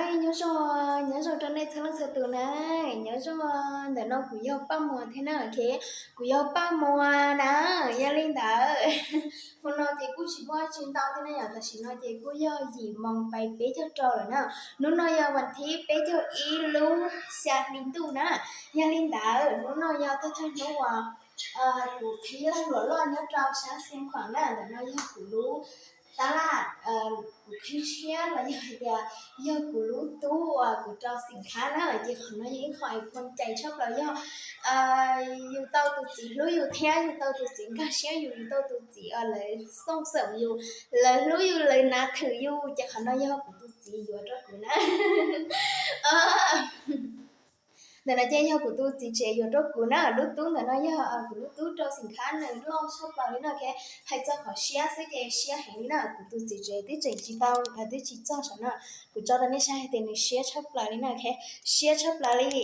Nyob zoo, nyob zoo rau nej txhua leej txhua tus na. Nyob zoo, ntawm no kuv yog Paj Muas thiab na, ok, kuv yog Paj Muas na. Yog li ntawd, hmo no ces kuj tsis muaj tsis ntau thiab na yom, tam sim no ces kuj yog yim moos pais peb caug rau lawm na. Hnub no yog vas thib peb caug ib lub xya hli ntuj na. Yog li ntawd, hnub no yog thawj thawj hnub uas kuv qhib lag luam loj nyob rau sab Xeev Khuam na, ntawm no yog kuv lub tab laj, kuv qhib tshiab los yog hais tias yog kuv lub tub uas kuv rau xim khab na, ces qhov no yog ib qho es phoo cai tshaj plaws yog yus tau tus txiv hlub yus thiab yus tau tus txiv nkag siab yus, yus tau tus txiv lawv xooj xeem yus, lawv hlub yus, lawv nav thwm yus, ces qhov no yog kuv tus txiv yuav rau kuv na. Ntawm no ces yog kuv tus txiv tsev yuav rau kuv na. Lub tub ntawm no yog kuv lub tub rau xim khab, nws loj tshaj plaws li no, ok. Hais txog qhov siab xwb ces siab heev li na, kuv tus txiv tsev twb tseem tsis tau, twb tsis txog saum no. Kuv tso rau nej saib hais tias nws siab tshaj plaws li na, ok, siab tshaj plaws li.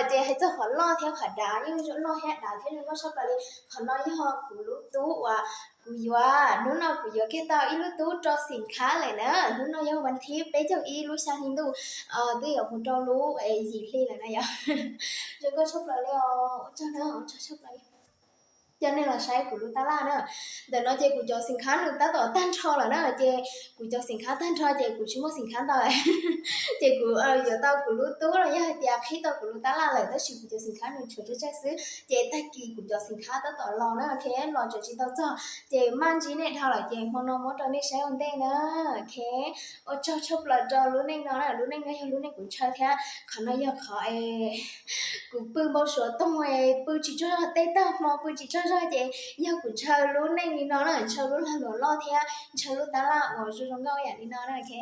Ces hais txog qhov loj thiab qhov dav, yeej loj thiab dav thiab zoo nkauj tshaj plaws li. Qhov no yog kuv lub tub uas kuv yuav, hnub no kuv yuav kiag tau ib lub tub rau xim khab lawm na. Hnub no yog vas thib peb caug ib lub xya hli ntuj, twb yuav mus rau lub yim hli lawm na yom. Zoo nkauj tshaj plaws li os, ua tsaug na, ua tsaug tshaj plaws li. Coj nej los saib kuv lub tab laj na. Ntawm no ces kuv cov xim khab nws tab tom tag nrho lawm na, ces kuv cov xim khab tag nrho ces kuv tsis muaj xim khab ntau lawm. Ces kuv yuav tau kuv lub tub los yog hais tias qhib tau kuv lub tab laj lawm, tab sis kuv cov xim khab nws tshuav tsawg tsawg xwb, ces tag kis kuv cov xim khab tab tom los na, ok, los tseem tsis tau txog, ces maj ntsib nej dhau lawm ces hmo no muab rau nej saib ua ntej na, ok. Ua tsaug tshaj plaws rau lub neej no na, lub neej no yog lub neej kuv ntshaw thiab qhov no yog qhov kuv pw npau suav toog, pw tsis tsaug zog, tej tag hmo pw tsis tsaug zog ces yog kuv ntshaw lub neej li no na, ntshaw lub lag luam loj thiab ntshaw lub tab laj uas zoo zoo nkauj yam li no na, ok.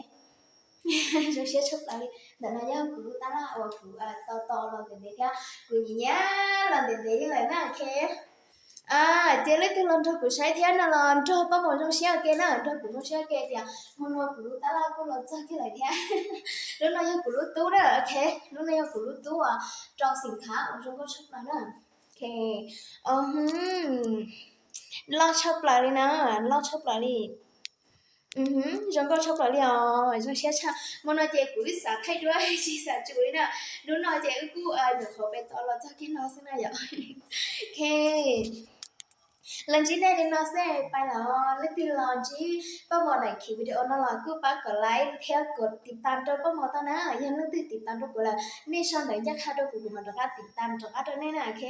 Zoo siab tshaj plaws li. Ntawm no yog kuv lub tab laj uas kuv tos tos los ntev ntev thiab kuv nyiam nyiam los ntev ntev li lawm na, ok. Ces leej twg los nrog kuv saib thiab no los nrog Paj Muas zoo siab ua ke na, nrog kuv zoo siab ua ke tias hmo no kuv lub tab laj kuj los txog kiag lawm thiab. Lub no yog kuv lub tub na, ok, lub no yog kuv lub tub uas rau xim khab uas zoo nkauj tshaj plaws na, ok. Loj tshaj plaws li na, loj tshaj plaws li. Zoo nkauj tshaj plaws li os, zoo siab tshaj. Hmo no ces kuv wb xav thaij duab tsis xav tsum li na. Hnub no ces wb kuj nyuam qhuav pem tod los txog kiag no xwb na yom. Ok, los ntsib nej li no xwb, pais lawm. Leej twg los ntsib Paj Muas daim khiv video no los kuj pab kom like thiab kom tiv tas rau Paj Muas tau na. Yog leej twg tiv tas rau kuv lawm, nej sau ntawv ncaj qha rau kuv, kuv mam rov qab tiv tas rov qab rau nej na, ok.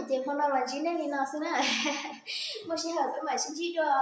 Ces hmo no los ntsib nej li no xwb na. Muaj sij hawm peb mam sib ntsib dua.